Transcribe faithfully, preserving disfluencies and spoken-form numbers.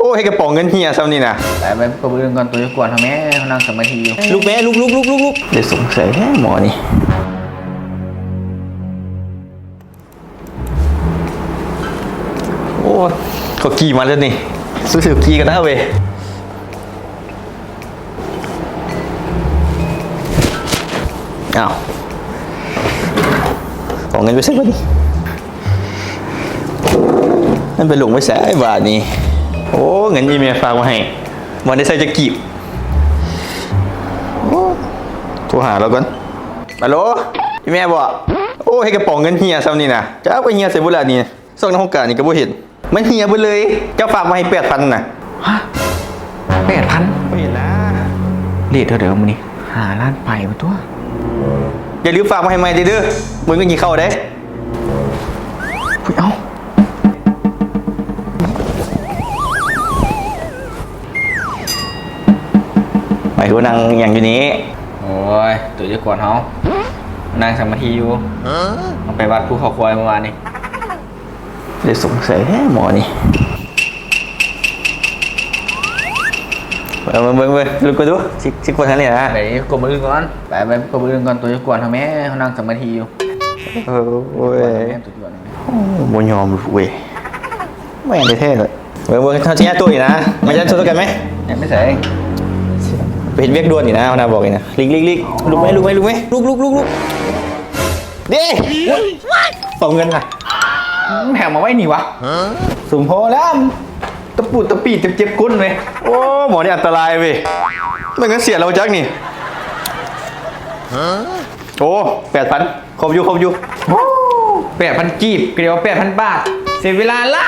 โอ้ เฮ็ดกระเป๋าเงินเหี่ยส่ำนี่นะ ไป ไป ไปเบิ่งก่อน ตัวจะกวนเฮาแหม เฮานั่งสมาธิอยู่ ลุกแหม ลุก ลุก ลุก ลุก ลุก ได้สงสัยแท้หมอนี่ โอ้ เขาขี่มาแล้วนี่ ซื้อๆ ขี่กันนะเว้ย อ้าว เอาเงินไปใส่บ่นี่ มันไปหลงไว้ใส่บาทนี่ โอ้ เงินอีเมลฝากมาให้ วันได้ใส่จะกีบ โอ้ โทรหาเราก่อน ฮัลโหล อีแม่บอก โอ้ เฮ็ดกระเป๋าเงินเหี่ยส่ำนี่นะ จะเอาไปเหี่ยใส่บุหรี่นี่ ส่งในห้องการนี่ก็บ่เห็น มันเหี่ยเบิดเลย เจ้าฝากมาให้แปดพันน่ะ ฮะ แปดพัน บ่เห็นนะ เลทเท่าเดิมมื้อนี้ ห้าล้านปลายบ่ตัว อย่าลืมฝากมาให้ใหม่เด้อ มื้ออื่นกินข้าวเด้ อุ๊ย เอ้า ไป กูนั่งหยังอยู่นี่ โอ้ย ตัวเจ้าก่อนเฮา นั่งสมาธิอยู่ ต้องไปวัดภูเขาควายเมื่อวานนี้ ได้สงสัยแท้หมอนี่ เบิ่ง เบิ่ง เบิ่ง ลุกไปดู สิ สิกดทันเลยนะ ไหน กดมืออื่นก่อน ไป ไป กดมืออื่นก่อน ตัวจะกวนเฮาแหม เฮานั่งสมาธิอยู่ เออ โอ้ย กวนเฮาแหม ตัวจะกวนเฮาแหม โอ้ บ่ยอมลุกเว้ย แม่นแท้ๆเลย เบิ่ง เบิ่ง เฮาสิย้ายตัวอีกนะ มาย้ายตัวกันไหม ยังไม่ใส่ ไปเฮ็ดเวียกด่วนอีกนะ หัวหน้าบอกอีกนะ หลีก หลีก หลีก ลุกไหม ลุกไหม ลุกไหม ลุก ลุก ลุก ลุก เด้ เอาเงินน่ะ แถมมาไว้นี่วะ สูงพอแล้ว ตะปูดตะปีดเจ็บๆก้นเว้ย โอ้ หมอนี่อันตรายเว้ย ไม่งั้นเสียเราจักนี่ โอ้ แปดพัน ครบอยู่ ครบอยู่ โอ้ แปดพัน กีบ ก็เรียกว่า แปดพัน บาท เสียเวลาละ